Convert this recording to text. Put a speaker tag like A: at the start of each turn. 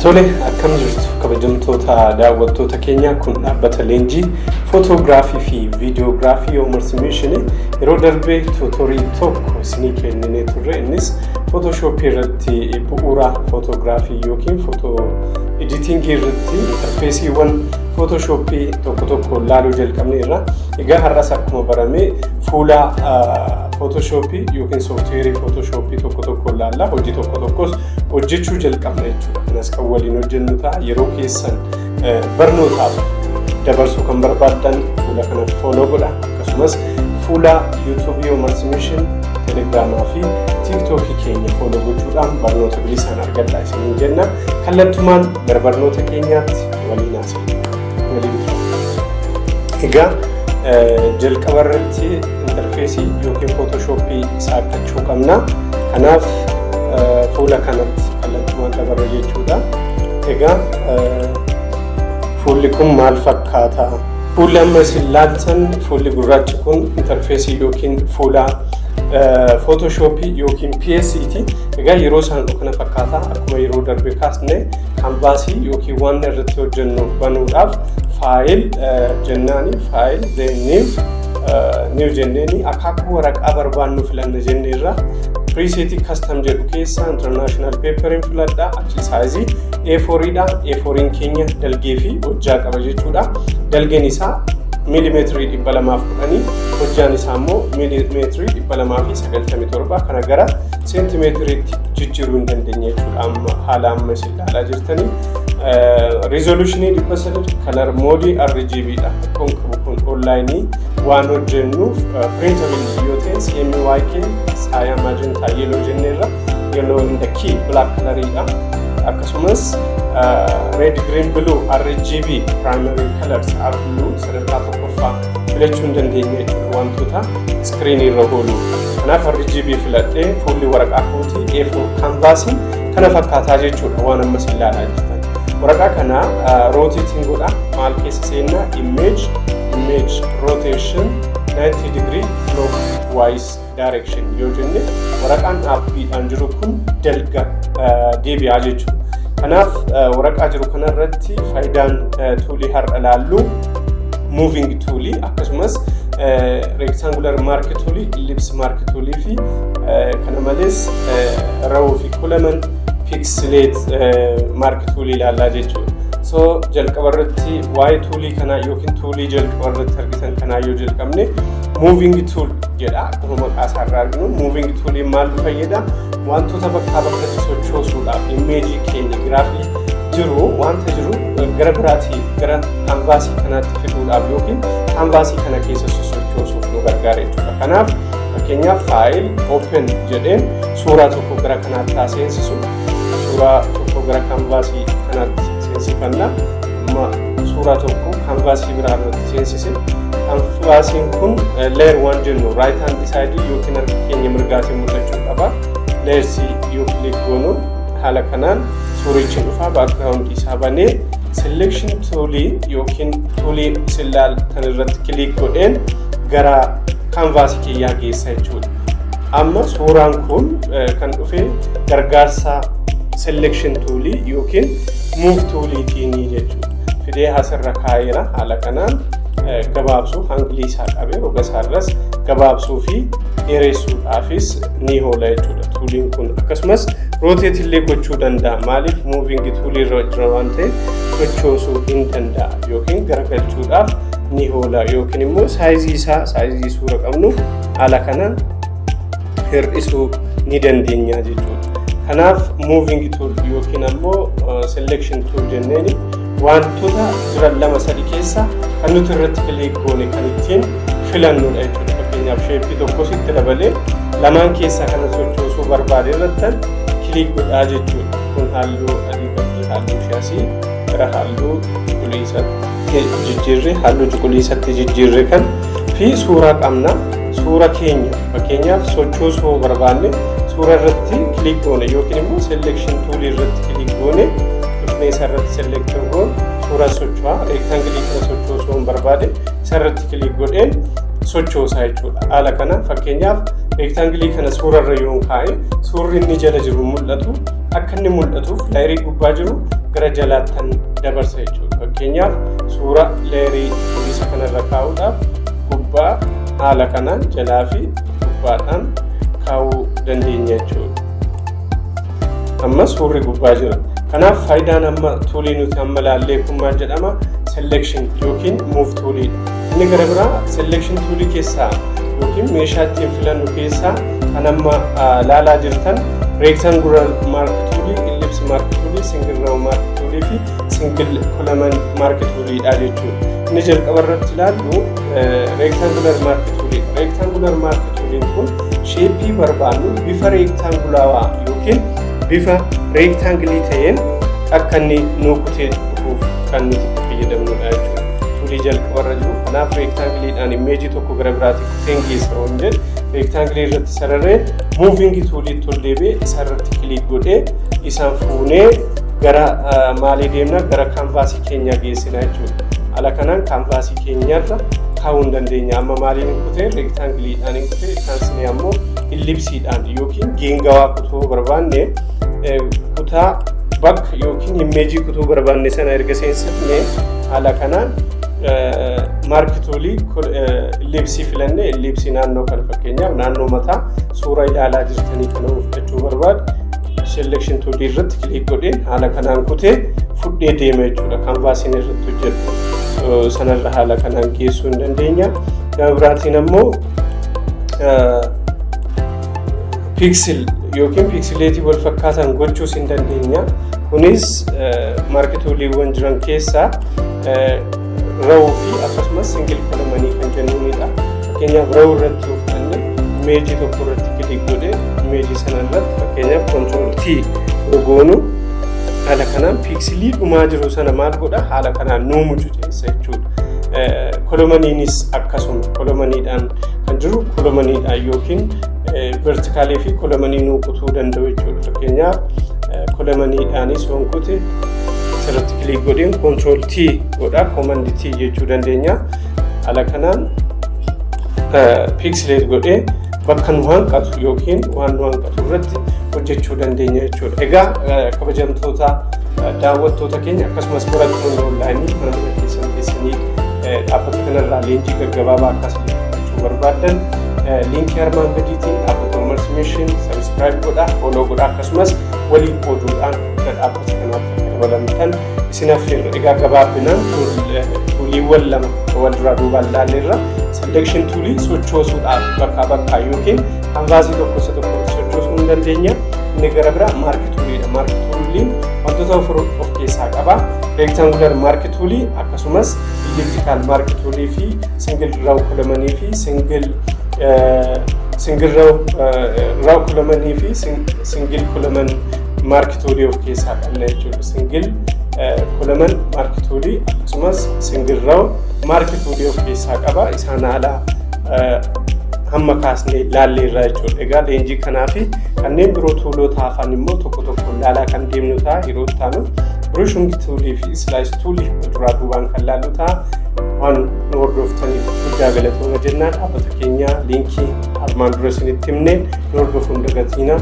A: Tole, akkam jirtu kabajamtoota daawwattoota keenya? Kun dhaabbata leenjii footoogiraafii fi viidiyoogiraafii Yoomarsi Mission. Yeroo darbee tutorial tokko isinii kenninee turre. Innis Photoshopii irratti bu'uura footoogiraafii yookiin photo editingii irratti interfaceiiwwan Photoshopii tokko tokko laaluu jalqabne irra. Egaa har'as akkuma barame fuula Photoshopii yookiin sooftiweerii Photoshopii tokko tokko laalla, hojii tokko tokkos hojjechuu jalqabna jechuudha. Kanas kan waliin hojjennu ta'a. Yeroo keessan barnootaaf dabarsuu kan barbaaddan fuula kana follow godha. Akkasumas fuula YouTubeii Yoomarsi Mission, Telegiraamaa fi TikTokii keenya follow gochuudhaan barnoota bilisaan argadhaa isiniin jenna. Kallattumaan gara barnoota keenyaatti waliin haasa'u. Waliin tura. Egaa jalqaba irratti interfaceii yookiin Photoshopii saaqqachuu qabna. Kanaaf fuula kanatti kallattumaan dabarra jechuudha. Egaa fuulli kun maal fakkaata? Fuulli amma isin laaltan, fuulli gurraachi kun interfaceii yookiin fuula Photoshopii yookiin PS'ti. Egaa yeroo isaan kana fakkaata. Akkuma yeroo darbe kaasne, canvasii yookiin waan irratti hojjennu banuudhaaf file jennaani, file, then new, new jenneeni akaakuu waraqaa barbaannu filanna jenneerra. Presetii custom jedhu keessa international paperiin filadha. Achi sizeii A4 dha. A4 keenya dalgee fi hojjaa qaba jechuudha. Dalgeen isaa 210 miilimeetirii, hojjaan isaa immoo 297 miilimeetirii. Kana gara seentimeetiriitti jijjiiruu hin dandeenye jechuudha amma haala amma isin ilaalaa jirtanii. Resolutionii 300, color modeii RGB dha. Rakkoon qabu kun onlineii waan hojjennuuf printable yoo ta'e CMYK, cyan, magenta, yellow jenneerra. Yellow in the key black coloriidha. Akkasumas red, green, blue, RGB primary colors are blue sadarkaa tokkoffaa filachuu hin dandeenya jechuudha wantoota screenii irra oolu. Kanaaf RGB filadhee fuulli waraqaa kootii A4 canvasiin kana fakkaataa jechuudha waan ammas ilaalaa jirtan. Waraqaa kana rotateiin godha. Maal keessa seenna? Image, image rotation, 90 degree clockwise direction yoo jenne, waraqaan dhaabbiidhaan jiru kun dalga deebi'aa jechuudha. Kanaaf waraqaa jiru kanarratti faayidaan toolii har'a laallu moving toolii, akkasumas rectangular marquee toolii, ellipse marquee toolii fi kana malees row fi column pixelate marquee toolii ilaallaa jechuudha. So jalqaba irratti waa'ee toolii kanaa yookiin toolii jalqaba irratti argitan kanaa yoo jalqabne, moving tool jedha. Akkuma maqaa isaa irraa arginu, moving tooliin maal nu fayyada? Wantoota bakkaa bakkatti sochoosuudhaaf, imageii keenya, giraafii jiru, wanta jiru gara biraatii gara canvasii kanaatti fiduudhaaf yookiin canvasii kana keessa sochoosuuf nu gargaara jechuudha. Kanaaf fakkeenyaaf file, open jedheen suuraa tokko gara kanaatti haa seensisu. Suuraa tokko gara canvasii kanaatti seensifanna. Amma suuraa tokko canvasii biraa irratti seensise. Canvasiin kun layer waan jennu right hand side yookiin harka keenya mirgaatiin mul'achuu qaba. Layersii yoo click goonu, haala kanaan suurichi dhufaa. Background isaa banee selection toolii yookiin toolii isin laaltan irratti click godheen gara canvasii kiyyaa geessa jechuudha. Amma suuraan kun kan dhufe gargaarsa selection toolii yookiin move tooliitiin jechuudha. Fidee asirra kaa'eera. Haala kanaan gabaabsuu, angleii isaa qabee roga isaarras gabaabsuu fi dheeressuudhaafis ni oola jechuudha tooliin kun. Akkasumas rotate illee gochuu danda'a. Maaliif? Moving toolii irra jira waan ta'eef sochoosuu hin danda'a yookiin garagalchuudhaaf ni oola, yookiin immoo sizeii isaa, sizeii suura qabnu haala kanaan hir'isuu ni dandeenya jechuudha. Kanaaf moving tool yookiin ammoo selection tool jenneeni wantoota jiran lama sadi keessa kan nuti irratti click goone kan ittiin filannudha jechuudha. Fakkeenyaaf shapeii tokkos itti dabalee lamaan keessaa kana sochoosuu barbaade irrattan click godhaa jechuudha. Kun halluu adii qabdi, halluu ishee asii gara halluu cuquliisatti jijjiirre, halluu cuquliisatti jijjiirre kan fi suuraa qabna. Suura keenya fakkeenyaaf sochoosuu barbaanne, suura irratti click goone yookiin immoo selection toolii irratti click goone, dhufnee isa irratti select goone, suura socho'aa. Rectangleii kana sochoosuu hin barbaade, isa irratti click godheen sochoosaa jechuudha. Haala kana fakkeenyaaf Rectangle kana suurarra yoon kaa'e, suurri inni jala jiru mul'atu. Akka inni mul'atuuf layer gubbaa jiru gara jalaattan dabarsa jechuudha. Fakkeenyaaf, suura layer isa kanarra kaa'uudhaaf gubbaa haala kanaan jalaa fi gubbaadhaan kaa'uu dandeenya jechuudha. Amma suurri gubbaa jira. Kanaaf faayidaan amma tool nuti amma laallee kun maal jedhama? Selection yookiin move tooliidha. Inni gara biraa selection tool keessaa yookiin meeshaa ittiin filannu keessaa kan amma laalaa jirtan rectangular marquee tool, ellipse marquee tool, single row marquee tool fi single column marquee tooliidha jechuudha. Inni jalqaba irratti ilaallu rectangular marquee tooliidha. Rectangular marquee tooliin kun shape barbaannu bifa reektaangulaawaa yookiin bifa rectangle ta'een akka inni nuu kutee dhufuuf kan nuti itti fayyadamnudha jechuudha. Tool jalqabarra jiru. Kanaaf rectangleiidhaan image tokko gara biraatti kuteen geessa waan jedhu, rectangle irratti sararee moving tooliitti ol deebi'ee isa irratti click godhee isaan fuunee gara maalii deemna? Gara canvas keenyaa geessina jechuudha. Haala kanaan canvas keenyarra kaa'uu hin dandeenya. Amma maaliin hin kutee? Rectangleiidhaan hin kutee. Isaan ammoo ellipseiidhaan yookiin geengawaa kutuu barbaanne, kutaa bakka yookiin image kutuu barbaanne sana erga seensifne, haala kanaan marquee tool ellipse filanne, ellipse naannoo kana, fakkeenyaaf naannoo mataa suura ilaalaa jirtanii kana fudhachuu barbaade, selection tool irratti click godheen haala kanaan kutee fudhee deema jechuudha. Canvasiin irratti hojjedhu sanarra haala kanaan geessuu hin dandeenya. Gama biraatiin ammoo pixel yookiin pixelate wal fakkaatan gochuus hin dandeenya. Kunis marquee tooliiwwan jiran keessaa row fi akkasumas single column kan jennuunidha. Fakkeenyaaf, row irratti yoo fudhanne, image tokko irratti click godhee image sana irratti, fakkeenyaaf, control T yoo goonu, haala kanaan pixel dhumaa jiru sana maal godha? Haala kanaan nuu mucuceessa jechuudha. Columniinis akkasuma, columniidhaan kan jiru columniidhaan yookiin vertical fi column nuu kutuu danda'u jechuudha. Fakkeenyaaf, columniidhaanis yoon kute, asirratti click godheen control T godha, command T jechuu dandeenya. Haala kanaan pixelate godhee bakka nu hanqatu yookiin waan nu hanqatu irratti hojjechuu dandeenya jechuudha. Egaa kabajamtoota daawwattoota keenya, akkasumas barattoonni online mana mana keessan teessanii dhaabbata kanarraa leenjii gaggabaabaa akkasii fudhachuu barbaaddan, link armaan gadiitiin dhaabbata Omars Mission subscribe godhaa, follow godhaa, akkasumas walii qooduudhaan gara dhaabbata kanaatti akka dabalamtan isin affeerra. Egaa gabaabinaan tooliiwwan lama wal duraa duubaan ilaalleerra. Selection tool sochoosuudhaaf bakkaa bakkaa yookiin canvas tokko isa tokkotti sochoosuu hin dandeenya. Inni gara biraa marquee tooliidha. Marquee tooliin wantoota afur of keessaa qaba. Rectangular marquee tool, akkasumas elliptical marquee tool fi single row column fi single row column fi single column marquee tool of keessaa qabna jechuudha. Single column marquee tool akkasumas single row marquee tool of keessaa qaba. Isaan haala hamma kaasnee laalleerra jechuudha. Egaa leenjii kanaa fi kanneen biroo toolota hafan immoo tokko tokko laalaa kan deemnu ta'a. Yeroo itti brushing tool fi slice tool duraa duubaan kan laallu ta'a. Waan nu hordoftaniif guddaa galatooma jennaan. Dhaabbata keenya link armaan dura isinitti himneen nu hordofuun dagatiina.